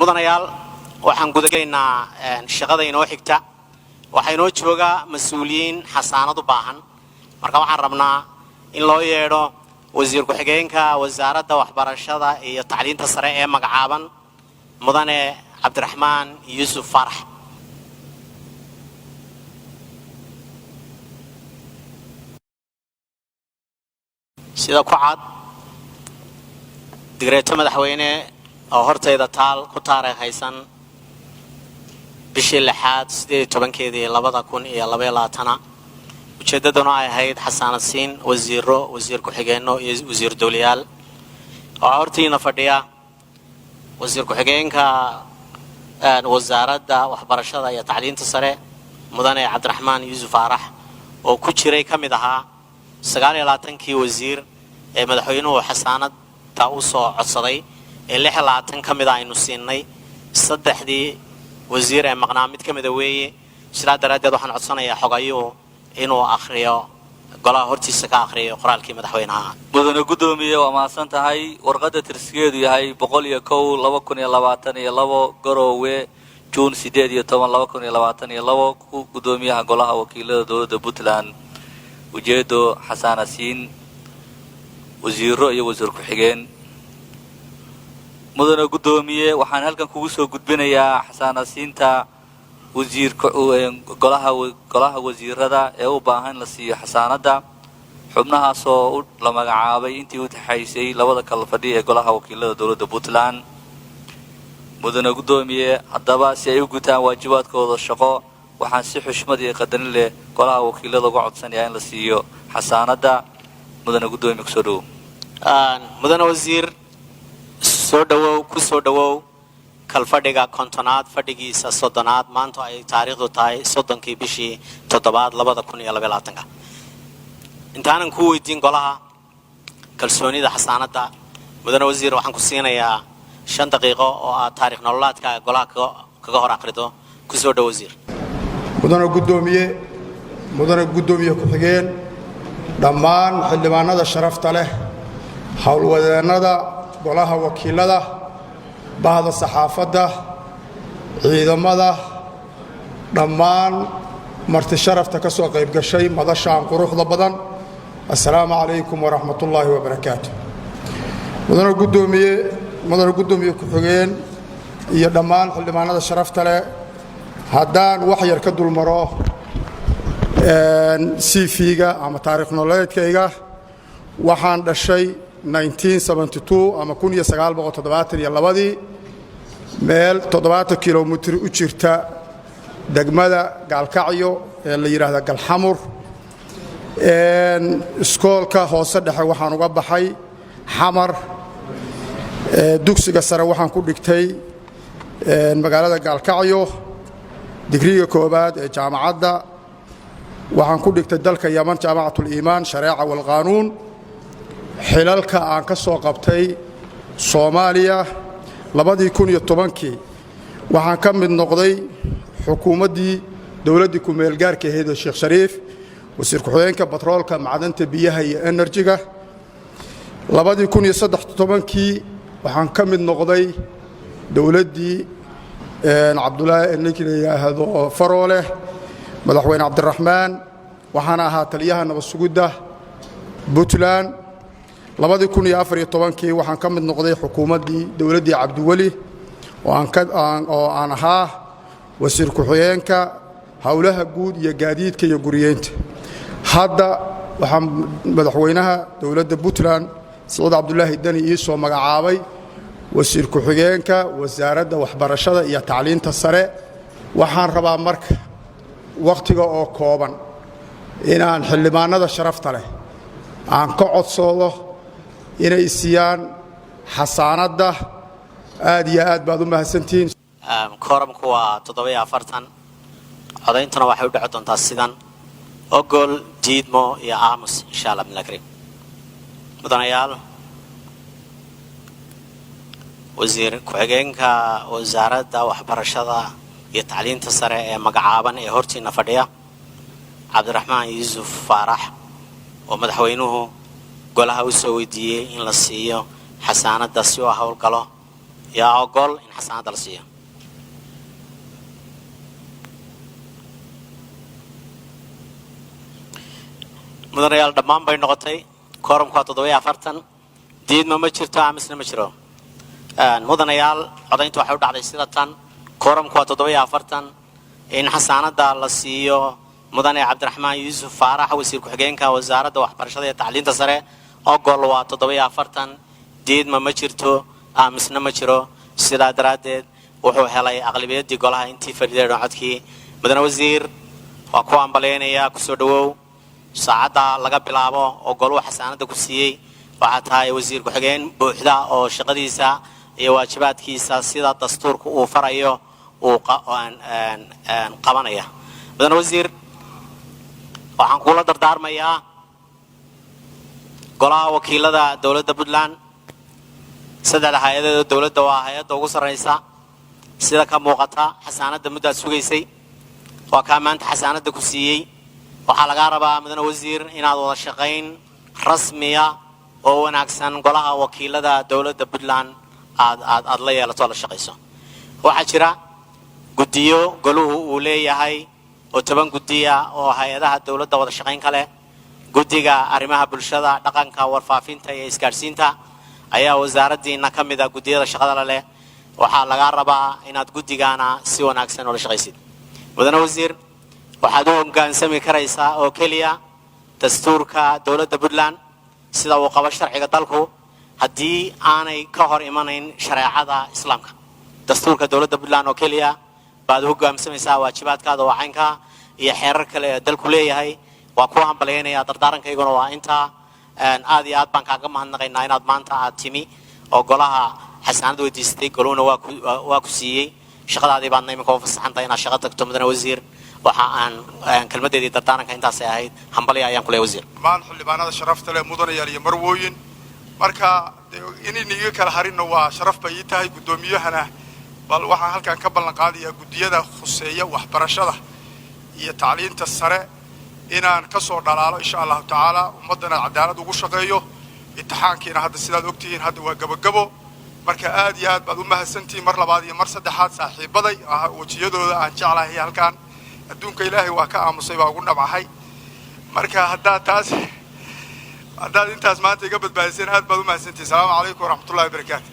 Mudanayaal, waxaan gudagelaynaa shaqada inoo xigta. Waxaa inoo jooga mas-uuliyiin xasaanad u baahan. Marka waxaan rabnaa in loo yeedho wasiir ku-xigeenka Wasaaradda Waxbarashada iyo Tacliinta Sare ee magacaaban, Mudane Cabdiraxmaan Yuusuf Faarax. Sida ku cad digreeto madaxweyne oo hortayda taal, ku taariikhaysan bishii lixaad 18-keedii 2022-na, ujeeddaduna ay ahayd xasaanad siin wasiiro, wasiir ku-xigeenno iyo wasiir dowlayaal. Waxaa hortiina fadhiya wasiir ku-xigeenka Wasaaradda Waxbarashada iyo Tacliinta Sare, Mudane Cabdiraxmaan Yuusuf Faarax, oo ku jiray, ka mid ahaa 29-kii wasiir ee madaxweynuhu xasaanadta u soo codsaday, ee 26 ka mida aynu siinay. Saddexdii wasiir ee maqnaa mid ka mida weeye. Sidaa daraaddeed waxaan codsanayaa xogayuhu inuu akhriyo, golaha hortiisa ka akhriyo qoraalkii madaxweynaha. Mudane guddoomiye, waa mahadsan tahay. Warqadda tirsigeedu yahay 101/2022, Garoowe, Juun 18, 2022, ku guddoomiyaha Golaha Wakiilada Dowladda Puntland. Ujeedo: xasaanasiin wasiiro iyo wasiir ku-xigeen. Mudane guddoomiye, waxaan halkan kugu soo gudbinayaa xasaanasiinta wasiirka golaha wasiirada ee u baahan la siiyo xasaanadda, xubnahaasoo la magacaabay intii u taxaysay labada kala fadhi ee Golaha Wakiilada Dowladda Puntland. Mudane guddoomiye, haddaba si ay u gutaan waajibaadkooda shaqo, waxaan si xushmad iyo qadarin leh Golaha Wakiilada uga codsanayaa in la siiyo xasaanadda. Mudane guddoomiye, kusoo dhowow. Mudane wasiir, soo dhowow, ku soo dhowow kalfadhiga 50aad, fadhigiisa 30aad, maanta ay taariikhdu tahay 30-kii bishii toddobaad 2022-ka. Intaanan kuu weydiin golaha kalsoonida xasaanadda, mudane wasiir, waxaan ku siinayaa 5 daqiiqo oo aad taarikh nololaadka golaha kaga hor akhrido. Ku soo dhow, wasiir. Mudane guddoomiye, mudane guddoomiye ku-xigeen, dhammaan xildhibaanada sharafta leh, howlwadeennada Golaha Wakiilada, bahda saxaafadda, ciidamada, dhammaan marti sharafta ka soo qayb gashay madashaan quruxda badan, assalaamu calaykum waraxmatullaahi wabarakaatu. Mudane guddoomiye, mudane guddoomiye ku-xigeen iyo dhammaan xildhibaanada sharafta leh, haddaan wax yar ka dulmaro CV-ga ama taarikh nololeedkayga, waxaan dhashay ama 1972-dii, meel 70 kilomitir u jirta degmada Gaalkacyo ee la yidhaahda Galxamur. Iskoolka hoose dhexe waxaan uga baxay Xamar. Dugsiga sare waxaan ku dhigtay magaalada Gaalkacyo. Digriga koowaad ee jaamacadda waxaan ku dhigtay dalka Yaman, Jaamacatuliimaan, shareeca walqaanuun. Xilalka aan ka soo qabtay Soomaaliya: 2010-kii waxaan ka mid noqday xukuumaddii dowladdii ku-meelgaarka ahayd ee Sheekh Shariif, wasiir ku-xigeenka batroolka, macdanta, biyaha iyo enerjiga. 2013-kii waxaan ka mid noqday dowladdii Cabdulaahi, ninkii la yidhaahdo Farooleh, Madaxweyne Cabdiraxmaan, waxaana ahaa taliyaha nabad sugidda Puntland. 2014-kii waxaan ka mid noqday xukuumaddii dowladdii Cabdiweli oo aan ahaa wasiir ku-xigeenka howlaha guud iyo gaadiidka iyo guriyeynta. Hadda waxaan madaxweynaha dowladda Puntland, Siciid Cabdulaahi Deni, ii soo magacaabay wasiir ku-xigeenka Wasaaradda Waxbarashada iyo Tacliinta Sare. Waxaan rabaa marka wakhtiga oo kooban inaan xildhibaanada sharafta leh aan ka codsoodo inay siiyaan xasaanadda. Aad iyo aad baad u mahadsantihiin. Kooramku waa 47. Codayntuna waxay u dhici doontaa sidan: ogol, diidmo iyo aamus, insha Allah bidnillah kariim. Mudanayaal, wasiir ku-xigeenka Wasaaradda Waxbarashada iyo Tacliinta Sare ee magacaaban ee hortiina fadhiya, Cabdiraxmaan Yuusuf Faarax, oo madaxweynuhu golaha u soo weydiiyey in la siiyo xasaanadda si uu howlgalo. Yaa ogol in xasaanadda la siiyo? Mudanayaal, dhammaan bay noqotay. Kooramku waa 47. Diidma ma jirto, amisna ma jiro. Mudanayaal, codayntu waxay u dhacday sida tan: kooramku waa 47. In xasaanadda la siiyo mudane Cabdiraxmaan Yuusuf Faarax, wasiir ku-xigeenka wasaaradda waxbarashada iyo tacliinta sare, ogol waa 47, diidma ma jirto, amisna ma jiro. Sidaa daraaddeed wuxuu helay aqlibiyaddii golaha intii fadhiday codkii. Mudane wasiir, waa ku hambalyaynayaa. Kusoo dhawow. Saacadda laga bilaabo oo goluhu xasaanadda ku siiyey, waxaa tahay wasiir ku-xigeen buuxda oo shaqadiisa iyo waajibaadkiisa sida dastuurka uu farayo uu qabanaya. Mudane wasiir, waxaan kuula dardaarmayaa golaha wakiilada dowladda Puntland, saddexda hay-adeeda dowladda waa hay-adda ugu sarraysa. Sida ka muuqata, xasaanadda muddaad sugaysay, waa kaa maanta xasaanadda ku siiyey. Waxaa lagaa rabaa, mudane wasiir, inaad wada shaqayn rasmiya oo wanaagsan golaha wakiilada dowladda Puntland aad aad aad la yeelato oo la shaqayso. Waxaa jira guddiyo goluhu uu leeyahay oo 10 guddiya oo hay-adaha dowladda wada shaqayn ka leh. Guddiga arrimaha bulshada, dhaqanka, warfaafinta iyo isgaadhsiinta ayaa wasaaraddiina ka mid a guddiyada shaqada la leh. Waxaa lagaa rabaa inaad guddigaana si wanaagsan oola shaqaysid. Mudane wasiir, waxaad u hoggaansami karaysaa oo keliya dastuurka dowladda Puntland, sida uu qabo sharciga dalku, haddii aanay ka hor imanayn shareecada Islaamka. Dastuurka dowladda Puntland oo keliya baad u hoggaamsamaysaa waajibaadkaada waa caynka iyo xeerar kale ee dalku leeyahay. Waa ku hambalyaynaya. Dardaarankayguna waa intaa. Aad iyo aad baan kaaga mahadnaqaynaa inaad maanta aad timi oo golaha xasaanad weydiistay. Goluhuna waa ku siiyey. Shaqadaadii baadna iminka u fasaxantahay inaad shaqo tagto. Mudane wasiir, waxa aan kelmadeedii dardaaranka intaasay ahayd. Hambalya ayaan ku leeyahay, wasiir. Dhammaan xildhibaanada sharafta leh, mudanayaal iyo marwooyin, marka inayna iga kala harinna waa sharaf bay ii tahay. Guddoomiyahana bal waxaan halkan ka ballan qaadayaa guddiyada khuseeya waxbarashada iyo tacliinta sare inaan ka soo dhalaalo, insha Allahu tacaala, ummaddana cadaalad ugu shaqeeyo. Imtixaankiina hadda sidaad ogtihiin hadda waa gabogabo. Marka aad iyo aad baad u mahadsantihiin mar labaad iyo mar saddexaad. Saaxiibaday wejiyadooda aan jeclahay halkaan adduunka Ilaahay waa ka aamusay baa ugu nabcahay. Marka haddaad taas haddaad intaas maanta iga badbaadiseen, aad baad u mahadsantihiin. Salaamu calaykum waraxmatullahi wabarakaatu.